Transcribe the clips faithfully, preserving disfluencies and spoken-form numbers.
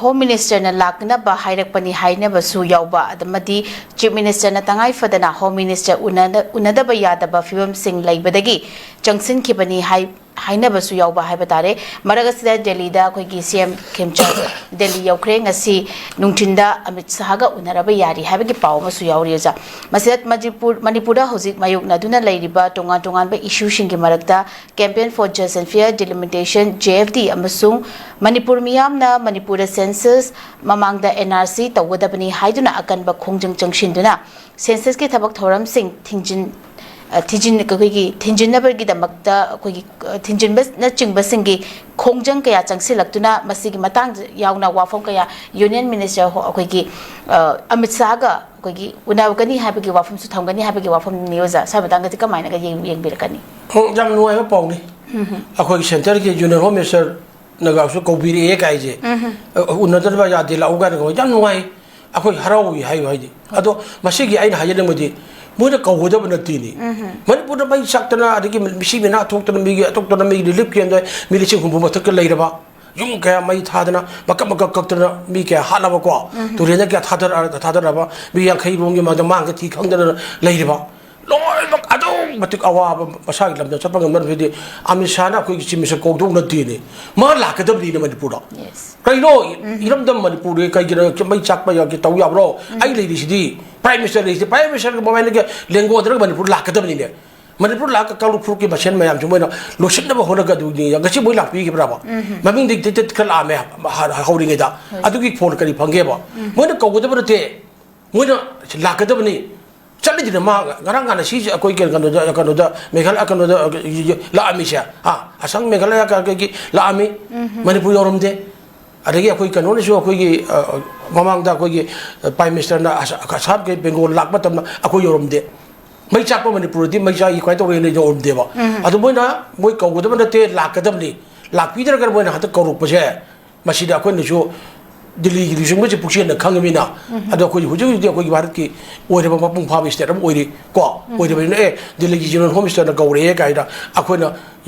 Home ꯃꯤꯅꯤꯁꯇꯔꯅ ꯂꯥꯛꯅꯕ ꯍꯥꯏꯔꯛꯄꯅꯤ ꯍꯥꯏꯅꯕꯁꯨ ꯌꯥꯎꯕ, ꯑꯃꯗꯤ ꯆꯤꯐ ꯃꯤꯅꯤꯁꯇꯔꯅ ꯇꯉꯥꯏ ꯐꯗꯅ ꯍꯣꯝ ꯃꯤꯅꯤꯁꯇꯔ ꯎꯅꯗꯕ ꯌꯥꯗꯕ ꯐꯤꯕꯝꯁꯤꯡ ꯂꯩꯕꯗꯒꯤ ꯆꯪꯁꯤꯟꯈꯤꯕꯅꯤ ꯍꯥꯏꯅꯕꯁꯨ ꯌꯥꯎꯕ ꯍꯥꯏꯕ ꯇꯥꯔꯦ꯫ ꯃꯔꯛ ꯑꯁꯤꯗ ꯗꯦꯜꯂꯤꯗ ꯑꯩꯈꯣꯏꯒꯤ ꯁꯤ ꯑꯦꯝ ꯈꯦꯝꯆꯥꯟ ꯗꯦꯜꯂꯤ ꯌꯧꯈ꯭ꯔꯦ꯫ ꯉꯁꯤ ꯅꯨꯡꯊꯤꯟꯗ ꯑꯃꯤꯠ ꯁꯥꯍꯒ ꯎꯅꯔꯕ ꯌꯥꯔꯤ ꯍꯥꯏꯕꯒꯤ ꯄꯥꯎ ꯑꯃꯁꯨ ꯌꯥꯎꯔꯤ꯫ ꯑꯣꯖꯥ, ꯃꯁꯤꯗ ꯃꯅꯤꯄꯨꯔ ꯃꯅꯤꯄꯨꯔꯗ ꯍꯧꯖꯤꯛ ꯃꯥꯌꯣꯛꯅꯗꯨꯅ ꯂꯩꯔꯤꯕ ꯇꯣꯉꯥꯟ ꯇꯣꯉꯥꯟꯕ ꯏꯁꯨꯁꯤꯡꯒꯤ ꯃꯔꯛꯇ Campaign for Just and Fair Delimitation, J F D, ꯑꯃꯁꯨꯡ ꯃꯅꯤꯄꯨꯔ ꯃꯤꯌꯥꯝꯅ ꯃꯅꯤꯄꯨꯔꯗ ꯁꯦꯟꯁꯁ ꯃꯃꯥꯡꯗ N R C ꯇꯧꯒꯗꯕꯅꯤ ꯍꯥꯏꯗꯨꯅ ꯑꯀꯟꯕ ꯈꯣꯡꯖꯪ ꯆꯪꯁꯤꯟꯗꯨꯅ ꯁꯦꯟꯁꯁꯀꯤ ꯊꯕꯛ ꯊꯧꯔꯝꯁꯤꯡ ꯊꯤꯡꯖꯤꯟ ꯑ, ꯊꯤꯖꯤꯟ ꯑꯩꯈꯣꯏꯒꯤ ꯊꯤꯡꯖꯤꯟꯅꯕꯒꯤꯗꯃꯛꯇ ꯑꯩꯈꯣꯏꯒꯤ, ꯑ, ꯊꯤꯡꯖꯤꯟꯕꯅꯆꯤꯡꯕꯁꯤꯡꯒꯤ ꯈꯣꯡꯖꯪ ꯀꯌꯥ ꯆꯪꯁꯤꯜꯂꯛꯇꯨꯅ ꯃꯁꯤꯒꯤ ꯃꯇꯥꯡꯗ ꯌꯥꯎꯅ ꯋꯥꯐꯝ ꯀꯌꯥ ꯌꯨꯅꯤꯌꯟ ꯃꯤꯅꯤꯁꯇꯔ ꯍꯣ-, ꯑꯩꯈꯣꯏꯒꯤ, ꯑ, ꯑꯃꯤꯠ ꯁꯥꯍꯒ ꯑꯩꯈꯣꯏꯒꯤ ꯎꯅꯒꯅꯤ ꯍꯥꯏꯕꯒꯤ ꯋꯥꯐꯝꯁꯨ ꯊꯝꯒꯅꯤ ꯍꯥꯏꯕꯒꯤ ꯋꯥꯐꯝꯅꯤ꯫ ꯑꯣꯖꯥ, ꯁ꯭ꯋꯥꯏ ꯃꯇꯥꯡꯗꯗꯤ ꯀꯃꯥꯏꯅꯒ ꯌꯦꯡ-, ꯌꯦꯡꯕꯤꯔꯛꯀꯅꯤ? ꯎꯝ, ꯌꯥꯝ ꯅꯨꯡꯉꯥꯏꯕ ꯄꯥꯎꯅꯤ꯫ ꯑꯩꯈꯣꯏꯒꯤ ꯁꯦꯟꯇꯔꯒꯤ ꯌꯨꯅꯤꯌꯟ ꯍꯣꯝ ꯃꯤꯅꯤꯁꯇꯔꯅꯒꯁꯨ ꯀꯧꯕꯤꯔꯛꯑꯦ ꯀꯥꯏꯁꯦ, ꯑ, ꯎꯅꯗꯕ ꯌꯥꯗꯦ, ꯂꯥꯛꯎ ꯀꯥꯏꯅ ꯀꯧꯕ ꯌꯥꯝ ꯅꯨꯡꯉꯥꯏ꯫ ꯑꯩꯈꯣꯏ ꯍꯔꯥꯎꯏ ꯍꯥꯏꯌꯨ ꯍꯥꯏꯗꯤ꯫ ꯑꯗꯣ ꯃꯁꯤꯒꯤ ꯑꯩꯅ ꯍꯥꯏꯖꯅꯤꯡꯕꯗꯤ, ꯃꯣꯏꯅ ꯀꯧꯒꯗꯕ ꯅꯠꯇꯦꯅꯦ꯫ ꯃꯅꯤꯄꯨꯔꯗ ꯃꯩ ꯆꯥꯛꯇꯅ, ꯑꯗꯒꯤ ꯃꯤꯁꯤ ꯃꯤꯅꯥ ꯊꯣꯛꯇꯅ, ꯃꯤꯒꯤ ꯑꯇꯣꯞꯇꯅ, ꯃꯤꯒꯤ ꯔꯤꯂꯤꯐ ꯀꯦꯝꯗ ꯃꯤ ꯂꯤꯁꯤꯡ ꯍꯨꯝꯐꯨ ꯃꯊꯛꯇ ꯂꯩꯔꯕ, ꯌꯨꯝ ꯀꯌꯥ ꯃꯩ ꯊꯥꯗꯅ, ꯃꯀꯛ ꯃꯀꯛ ꯀꯛꯇꯅ ꯃꯤ ꯀꯌꯥ ꯍꯥꯠꯂꯕꯀꯣ, ꯇꯨꯔꯦꯟꯗ ꯀꯌꯥ ꯊꯥꯗꯔ-, ꯊꯥꯗꯔꯕ, ꯃꯤ ꯌꯥꯡꯈꯩ ꯔꯣꯝꯒꯤ ꯃꯥꯡꯗ ꯃꯥꯡꯗ ꯊꯤ ꯈꯪꯗꯅ ꯂꯩꯔꯤꯕ, ꯂꯣꯏꯅꯃꯛ ꯑꯗꯨꯛ ꯃꯇꯤꯛ ꯑꯋꯥꯕ, ꯃꯁꯥꯒꯤ ꯂꯝꯗ ꯆꯠꯄ ꯉꯝꯅꯕꯗꯤ ꯑꯃꯤꯠ ꯁꯥꯍꯅ ꯑꯩꯈꯣꯏꯒꯤ ꯆꯤꯐ ꯃꯤꯅꯤꯁꯇꯔ ꯀꯧꯗꯧ ꯅꯠꯇꯦꯅꯦ꯫ ꯃꯥ ꯂꯥꯛꯀꯗꯕꯅꯤꯅꯦ ꯃꯅꯤꯄꯨꯔꯗ꯫ Yes. ꯀꯩꯅꯣ, ꯏꯔꯝꯗꯝ ꯃꯅꯤꯄꯨꯔꯗ ꯀꯩꯒꯤꯅꯣ ꯃꯩ ꯆꯥꯛꯄ ꯌꯥꯒꯦ ꯇꯧ ꯌꯥꯕ꯭ꯔꯣ? ꯑꯩ ꯂꯩꯔꯤꯁꯤꯗꯤ, ꯄ꯭ꯔꯥꯏꯝ ꯃꯤꯅꯤꯁꯇꯔ ꯂꯩꯔꯤꯁꯤꯗꯤ, ꯄ꯭ꯔꯥꯏꯝ ꯃꯤꯅꯤꯁꯇꯔꯒ ꯃꯣꯕꯥꯏꯜꯒ ꯂꯦꯡꯒꯣꯟꯗ꯭ꯔꯒ ꯃꯅꯤꯄꯨꯔ ꯂꯥꯛꯀꯗꯕꯅꯤꯅꯦ꯫ ꯃꯅꯤꯄꯨꯔ ꯂꯥꯛꯑꯒ ꯀꯥꯡꯂꯨꯞ ꯐꯨꯔꯨꯞꯀꯤ ꯃꯁꯦꯟ ꯃꯌꯥꯝꯁꯦ ꯃꯣꯏꯅ ꯂꯣꯏꯁꯤꯟꯅꯕ ꯍꯣꯠꯅꯒꯗꯣꯏꯅꯤ꯫ ꯉꯁꯤ ꯃꯣꯏ ꯂꯥꯛꯄꯤꯈꯤꯕ꯭ꯔꯕ? ꯃꯃꯤꯡꯗꯤ ꯇꯤꯠ ꯇꯤꯠ ꯈꯔ ꯂꯥꯛꯑꯝꯃꯦ, ꯍ-, ꯍ-, ꯍꯧꯔꯤꯉꯩꯗ꯫ ꯍꯣꯏ꯫ ꯑꯗꯨꯒꯤ ꯐꯣꯟ ꯀꯔꯤ ꯐꯪꯒꯦꯕ? ꯃꯣꯏꯅ ꯀꯧꯒꯗꯕ ꯅꯠꯇꯦ, ꯃꯣꯏꯅ ꯂꯥꯛꯀꯗꯕꯅꯤ꯫ ꯆꯠꯂꯤꯗꯨꯅ ꯃꯥ ꯉꯔꯥꯡ ꯉꯍꯥꯟꯅ ꯁꯤꯁꯦ ꯑꯩꯈꯣꯏ ꯀꯩꯅꯣ-, ꯀꯩꯅꯣꯗ, ꯀꯩꯅꯣꯗ, ꯃꯦꯘꯥꯂ-, ꯀꯩꯅꯣꯗ, ꯑ, ꯂꯥꯛꯑꯝꯃꯤꯁꯦ, ꯑ, ꯑꯁꯥꯝ ꯃꯦꯘꯥꯂꯌꯥ ꯀꯩꯒꯤ ꯂꯥꯛꯑꯝꯃꯤ, ꯃꯅꯤꯄꯨꯔ ꯌꯧꯔꯝꯗꯦ꯫ ꯑꯗꯒꯤ ꯑꯩꯈꯣꯏ ꯀꯩꯅꯣꯅꯁꯨ ꯑꯩꯈꯣꯏꯒꯤ, ꯑ, ꯃꯃꯥꯡꯗ ꯑꯩꯈꯣꯏꯒꯤ, ꯑ, ꯄ꯭ꯔꯥꯏꯝ ꯃꯤꯅꯤꯁꯇꯔꯅ ꯑꯁꯥ-, ꯑꯁꯥꯝ ꯀꯩ ꯕꯦꯡꯒꯣꯜ ꯂꯥꯛꯄ ꯃꯇꯝꯗ ꯑꯩꯈꯣꯏ ꯌꯧꯔꯝꯗꯦ꯫ ꯃꯩ ꯆꯥꯛꯄ ꯃꯅꯤꯄꯨꯔꯗꯤ ꯃꯩ ꯆꯥꯛꯏ ꯀꯃꯥꯏꯅ ꯇꯧꯔꯦꯅ ꯌꯧꯔꯝꯗꯦꯕ꯫ ꯑꯗꯨ ꯃꯣꯏꯅ ꯃꯣꯏ ꯀꯧꯒꯗꯕ ꯅꯠꯇꯦ, ꯂꯥꯛꯀꯗꯕꯅꯤ꯫ ꯂꯥꯛꯄꯤꯗ꯭ꯔꯒꯅ ꯃꯣꯏꯅ ꯍꯟꯗꯛ ꯀꯧꯔꯛꯄꯁꯦ, ꯃꯁꯤꯗ ꯑꯩꯈꯣꯏꯅꯁꯨ ꯗꯤꯜꯂꯤꯒꯤ ꯂꯨꯆꯤꯡꯕꯁꯤ ꯄꯨꯛꯆꯦꯜꯅ ꯈꯪꯉꯕꯅꯤꯅ꯫ ꯑꯗꯣ ꯑꯩꯈꯣꯏ ꯍꯧꯖꯤꯛ ꯍꯧꯖꯤꯛꯇꯤ ꯑꯩꯈꯣꯏꯒꯤ ꯚꯥꯔꯠꯀꯤ ꯑꯣꯏꯔꯕ ꯃꯄꯨꯡ ꯐꯥꯕ ꯁ꯭ꯇꯦꯠ ꯑꯃ ꯑꯣꯏꯔꯤ ꯀꯣ꯫ ꯑꯣꯏꯔꯕꯅꯤꯅ ꯑꯦ, ꯗꯤꯜꯂꯤꯒꯤ ꯌꯨꯅꯤꯌꯟ ꯍꯣꯝ ꯃꯤꯅꯤꯁꯇꯔꯅ ꯀꯧꯔꯛꯑꯦ ꯀꯥꯏꯅ ꯑꯩꯈꯣꯏꯅ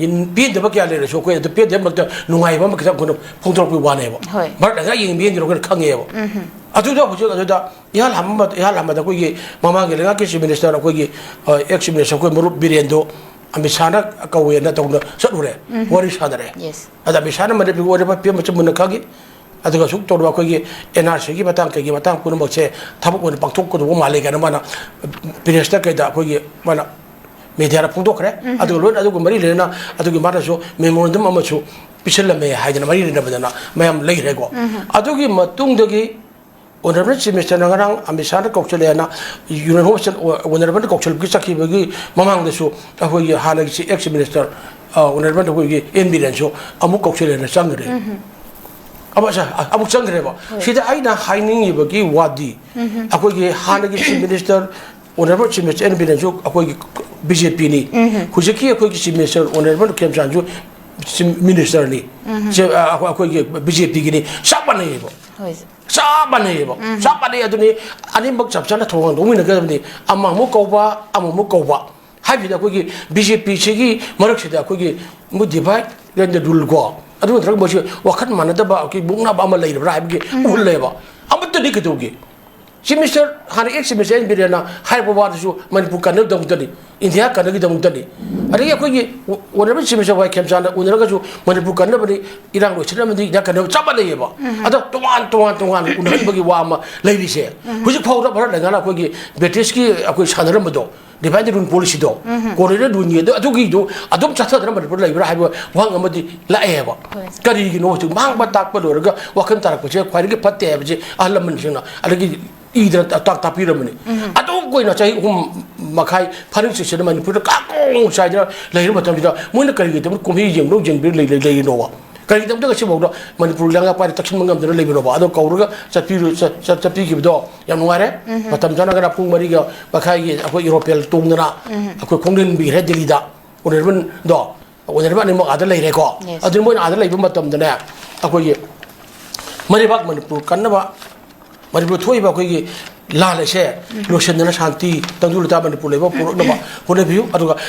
ꯄꯦꯟꯗꯕ ꯀꯌꯥ ꯂꯩꯔꯁꯨ ꯑꯩꯈꯣꯏ ꯑꯗꯨ ꯄꯦꯟꯗꯕ ꯃꯔꯛꯇ ꯅꯨꯡꯉꯥꯏꯕ ꯑꯃ ꯈꯤꯇꯪ ꯑꯩꯈꯣꯏꯅ ꯐꯣꯡꯗꯣꯔꯛꯄꯒꯤ ꯋꯥꯅꯦꯕ꯫ ꯍꯣꯏ꯫ ꯚꯥꯔꯠꯅ ꯉꯥꯏ ꯌꯦꯡꯕ ꯌꯦꯡꯗ꯭ꯔꯣ ꯑꯩꯈꯣꯏꯅ ꯈꯪꯉꯦꯕ꯫ ꯑꯗꯨꯗ ꯍꯧꯖꯤꯛ ꯑꯗꯨꯗ ꯏꯍꯥꯟ ꯍꯥꯟꯕ ꯏꯍꯥꯟ ꯍꯥꯟꯕꯗ ꯑꯩꯈꯣꯏꯒꯤ ꯃꯃꯥꯡꯒꯤ ꯂꯩꯉꯥꯛꯀꯤ ꯆꯤꯐ ꯃꯤꯅꯤꯁꯇꯔ ꯑꯩꯈꯣꯏꯒꯤ, ꯑ, ꯑꯦꯛꯁ ꯆꯤꯐ ꯃꯤꯅꯤꯁꯇꯔ ꯑꯩꯈꯣꯏ ꯃꯔꯨꯞ ꯕꯤꯔꯦꯟꯗꯣ ꯑꯃꯤꯠ ꯁꯥꯍꯅ ꯀꯧꯋꯦꯅ ꯇꯧꯅ ꯆꯠꯂꯨꯔꯦ꯫ ꯋꯥꯔꯤ ꯁꯥꯟꯅꯔꯦ꯫ ꯌꯦꯁ꯫ ꯑꯗ ꯑꯃꯤꯠ ꯁꯥꯍꯅ ꯃꯅꯤꯄꯨꯔꯒꯤ ꯑꯣꯏꯔꯤꯕ ꯐꯤꯕꯝ ꯑꯁꯤ ꯃꯨꯟꯅ ꯈꯪꯉꯤ꯫ ꯑꯗꯨꯒ ꯑꯁꯨꯛ ꯇꯧꯔꯕ ꯑꯩꯈꯣꯏꯒꯤ ꯑꯦꯟ ꯑꯥꯔ ꯁꯤꯒꯤ ꯃꯇꯥꯡ, ꯀꯩꯒꯤ ꯃꯇꯥꯡ ꯄꯨꯝꯅꯃꯛꯁꯦ ꯊꯕꯛ ꯑꯣꯏꯅ ꯄꯥꯡꯊꯣꯛꯀꯗꯧꯕ ꯃꯥꯜꯂꯦ ꯀꯥꯏꯅ ꯃꯥꯅ ꯄ꯭ꯔꯦꯁꯇ ꯀꯩꯗ ꯑꯩꯈꯣꯏꯒꯤ ꯃꯥꯅ ꯃꯦꯗꯤꯌꯥꯗ ꯐꯣꯡꯗꯣꯛꯈ꯭ꯔꯦ꯫ ꯑꯗꯨꯒ ꯂꯣꯏꯅ ꯑꯗꯨꯒ ꯃꯔꯤ ꯂꯩꯅꯅ ꯑꯗꯨꯒꯤ ꯃꯥꯅꯁꯨ ꯃꯦꯃꯣꯔꯦꯟꯗꯝ ꯑꯃꯁꯨ ꯄꯤꯁꯜꯂꯝꯃꯦ ꯍꯥꯏꯗꯅ ꯃꯔꯤ ꯂꯩꯅꯕꯗꯅ ꯃꯌꯥꯝ ꯂꯩꯈ꯭ꯔꯦꯀꯣ꯫ ꯑꯗꯨꯒꯤ ꯃꯇꯨꯡꯗꯒꯤ ꯑꯣꯅꯔꯦꯕꯜ ꯆꯤꯐ ꯃꯤꯅꯤꯁꯇꯔꯅ ꯉꯔꯥꯡ ꯑꯃꯤꯠ ꯁꯥꯍꯅ ꯀꯧꯁꯜꯂꯦꯅ ꯌꯨꯅꯤꯌꯟ ꯍꯣꯝ ꯃꯤꯅꯤꯁꯇꯔ ꯑꯣꯅꯔꯦꯕꯜ ꯀꯧꯁꯜꯂꯛꯀꯤ ꯆꯠꯈꯤꯕꯒꯤ ꯃꯃꯥꯡꯗꯁꯨ ꯑꯩꯈꯣꯏꯒꯤ ꯍꯥꯟꯅꯒꯤ ꯑꯦꯛꯁ ꯃꯤꯅꯤꯁꯇꯔ, ꯑ, ꯑꯣꯅꯔꯦꯕꯜ ꯑꯩꯈꯣꯏꯒꯤ ꯑꯦꯟ ꯕꯤꯔꯦꯟꯁꯨ ꯑꯃꯨꯛ ꯀꯧꯁꯜꯂꯦꯅ ꯆꯪꯈ꯭ꯔꯦ꯫ ꯑꯃ-, ꯑꯃꯨꯛ ꯆꯪꯈ꯭ꯔꯦꯕ꯫ ꯍꯣꯏ꯫ ꯁꯤꯗ ꯑꯩꯅ ꯍꯥꯏꯅꯤꯡꯉꯤꯕꯒꯤ ꯋꯥꯗꯤ ꯑꯩꯈꯣꯏꯒꯤ ꯍꯥꯟꯅꯒꯤ chief minister honourable chief minister N ꯕꯤꯔꯦꯟꯁꯨ ꯑꯩꯈꯣꯏꯒꯤ ꯕꯤ ꯖꯦ ꯄꯤꯅꯤ꯫ ꯍꯧꯖꯤꯛꯀꯤ ꯑꯩꯈꯣꯏꯒꯤ ꯆꯤꯐ ꯃꯤꯅꯤꯁꯇꯔ ꯑꯣꯅꯔꯦꯕꯜ ꯈꯦꯝꯆꯥꯟꯁꯨ ꯆꯤꯐ ꯃꯤꯅꯤꯁꯇꯔꯅꯤ꯫ ꯁꯦ, ꯑ, ꯑꯩꯈꯣꯏ-, ꯑꯩꯈꯣꯏꯒꯤ ꯕꯤ ꯖꯦ ꯄꯤꯒꯤꯅꯤ꯫ ꯆꯞ ꯃꯥꯟꯅꯩꯌꯦꯕ꯫ ꯍꯣꯏ꯫ ꯆꯞ ꯃꯥꯟꯅꯩꯌꯦꯕ꯫ ꯆꯞ ꯃꯥꯟꯅꯩ꯫ ꯑꯗꯨꯅꯤ ꯑꯅꯤꯃꯛ ꯆꯞ ꯆꯥꯅ ꯊꯧꯒꯜ ꯇꯧꯃꯤꯟꯅꯒꯗꯕꯅꯤ꯫ ꯑꯃꯃꯨꯛ ꯀꯧꯕ, ꯑꯃꯃꯨꯛ ꯀꯧꯕ ꯍꯥꯏꯕꯁꯤꯗ ꯑꯩꯈꯣꯏꯒꯤ ꯕꯤ ꯖꯦ ꯄꯤꯁꯤꯒꯤ ꯃꯔꯛꯁꯤꯗ ꯑꯩꯈꯣꯏꯒꯤ ꯃꯣꯏ divide and rule ꯀꯣ, ꯑꯗꯨ ꯅꯠꯇ꯭ꯔꯒ ꯃꯣꯏꯁꯤ ꯋꯥꯈꯜ ꯃꯥꯟꯅꯗꯕ, ꯑꯩꯈꯣꯏ ꯃꯨꯛꯅꯕ ꯑꯃ ꯂꯩꯔꯕ꯭ꯔꯥ ꯍꯥꯏꯕꯒꯤ ꯎꯍꯜꯂꯦꯕ꯫ ꯑꯃꯠꯇꯗꯤ ꯀꯩꯗꯧꯒꯦ? ꯆꯤꯐ ꯃꯤꯅꯤꯁꯇꯔ, ꯍꯥꯟꯅ ꯑꯦꯛꯁ ꯆꯤꯐ ꯃꯤꯅꯤꯁꯇꯔ ꯑꯦꯟ ꯕꯤꯔꯦꯟꯅ ꯍꯥꯏꯔꯛꯄ ꯋꯥꯗꯨꯁꯨ ꯃꯅꯤꯄꯨꯔ ꯀꯟꯅꯕꯗꯃꯛꯇꯅꯤ, ꯏꯟꯗꯤꯌꯥ ꯀꯟꯅꯕꯒꯤꯗꯃꯛꯇꯅꯤ꯫ ꯑꯗꯒꯤ ꯑꯩꯈꯣꯏꯒꯤ ꯑꯣꯅꯔꯦꯕꯜ ꯆꯤꯐ ꯃꯤꯅꯤꯁꯇꯔ ꯋꯥꯏ ꯈꯦꯝꯆꯥꯟꯗ ꯎꯅꯔꯒꯁꯨ ꯃꯅꯤꯄꯨꯔ ꯀꯟꯅꯕꯅꯤ, ꯏꯔꯥꯡ ꯂꯣꯏꯁꯤꯟꯅꯕꯅꯤ, ꯏꯟꯗꯤꯌꯥ ꯀꯟꯅꯕ ꯆꯞ ꯃꯥꯟꯅꯩꯌꯦꯕ꯫ ꯑꯗꯣ ꯇꯣꯉꯥꯟ ꯇꯣꯉꯥꯟ ꯇꯣꯉꯥꯟꯅ ꯎꯅꯍꯟꯕꯒꯤ ꯋꯥ ꯑꯃ ꯂꯩꯔꯤꯁꯦ꯫ ꯍꯧꯖꯤꯛ ꯐꯥꯎꯗ ꯚꯥꯔꯠ ꯂꯩꯉꯥꯛꯅ ꯑꯩꯈꯣꯏꯒꯤ ꯕ꯭ꯔꯤꯇꯤꯁꯀꯤ ꯑꯩꯈꯣꯏ ꯁꯥꯟꯅꯔꯝꯕꯗꯣ, divide and rule policyꯗꯣ, colonial ruleꯒꯤ ꯑꯗꯨ-, ꯑꯗꯨꯒꯤꯗꯣ ꯑꯗꯨꯝ ꯆꯠꯊꯗꯅ ꯃꯅꯤꯄꯨꯔ ꯂꯩꯕ꯭ꯔꯥ ꯍꯥꯏꯕ ꯋꯥꯍꯪ ꯑꯃꯗꯤ ꯂꯥꯛꯑꯦꯕ꯫ ꯍꯣꯏ꯫ ꯀꯔꯤꯒꯤꯅꯣ ꯍꯧꯖꯤꯛ ꯃꯥꯡꯕ ꯇꯥꯛꯄ ꯂꯣꯏꯔꯒ ꯋꯥꯈꯜ ꯇꯥꯔꯛꯄꯁꯦ ꯈ꯭ꯋꯥꯏꯗꯒꯤ ꯐꯠꯇꯦ ꯍꯥꯏꯕꯁꯦ ꯑꯍꯜ ꯂꯃꯟꯁꯤꯡꯅ ꯑꯗꯒꯤ ꯏꯗꯅ ꯇꯥꯛ-, ꯇꯥꯛꯄꯤꯔꯝꯕꯅꯤ꯫ ꯑꯗꯨꯝ ꯀꯨꯏꯅ ꯆꯍꯤ ꯑꯍꯨꯝ ꯃꯈꯥꯏ ꯐꯥꯅꯤꯡ ꯆꯤꯛꯁꯤꯟꯅ ꯃꯅꯤꯄꯨꯔꯗ ꯀꯥꯡꯈꯣꯡ ꯆꯥꯏꯗꯅ ꯂꯩꯔꯕ ꯃꯇꯝꯁꯤꯗ ꯃꯣꯏꯅ ꯀꯔꯤꯒꯤꯗꯃꯛ ꯀꯨꯝꯍꯩ ꯌꯦꯡꯕꯗꯧ ꯌꯦꯡꯕꯤꯔ ꯂꯩ-, ꯂꯩ-, ꯂꯩꯔꯤꯅꯣꯕ? ꯀꯔꯤꯒꯤꯗꯃꯛꯇ ꯉꯁꯤꯐꯥꯎꯗ ꯃꯅꯤꯄꯨꯔ ꯂꯩꯉꯥꯛ ꯄꯥꯏꯔꯤ ꯇꯛꯁꯤꯟꯕ ꯉꯝꯗꯅ ꯂꯩꯕꯅꯣꯕ? ꯑꯗꯣ ꯀꯧꯔꯒ ꯆꯠꯄꯤꯔꯨ-, ꯆꯠ-, ꯆꯠ-, ꯆꯠꯄꯤꯈꯤꯕꯗꯣ ꯌꯥꯝ ꯅꯨꯡꯉꯥꯏꯔꯦ꯫ ꯃꯇꯝ ꯆꯥꯅ ꯉꯔꯥꯡ ꯄꯨꯡ ꯃꯔꯤꯒ ꯃꯈꯥꯏꯒꯤ ꯑꯩꯈꯣꯏ ꯑꯦꯔꯣꯄ꯭ꯂꯦꯟ ꯇꯣꯡꯗꯅ ꯑꯩꯈꯣꯏ ꯈꯣꯡꯅꯤꯟꯕꯤꯈ꯭ꯔꯦ ꯗꯤꯜꯂꯤꯗ꯫ ꯑꯣꯅꯔꯦꯕꯜꯗꯣ, ꯑꯣꯅꯔꯦꯕꯜ ꯑꯅꯤꯃꯛ ꯑꯥꯗ ꯂꯩꯔꯦꯀꯣ꯫ ꯌꯦꯁ꯫ ꯑꯗꯨ ꯃꯣꯏꯅ ꯑꯥꯗ ꯂꯩꯕ ꯃꯇꯝꯗꯅꯦ, ꯑꯩꯈꯣꯏꯒꯤ ꯃꯩꯔꯩꯕꯥꯛ ꯃꯅꯤꯄꯨꯔ ꯀꯟꯅꯕ, ꯃꯅꯤꯄꯨꯔ ꯊꯣꯛꯏꯕ ꯑꯩꯈꯣꯏꯒꯤ ꯂꯥꯟ ꯑꯁꯦ ꯂꯣꯏꯁꯤꯟꯗꯅ ꯁꯥꯟꯇꯤ, ꯇꯪꯗꯨ ꯂꯩꯇꯥ ꯃꯅꯤꯄꯨꯔ ꯂꯩꯕ ꯄꯨꯔꯛꯅꯕ ꯍꯣꯠꯅꯕꯤꯌꯨ꯫ ꯑꯗꯨꯒ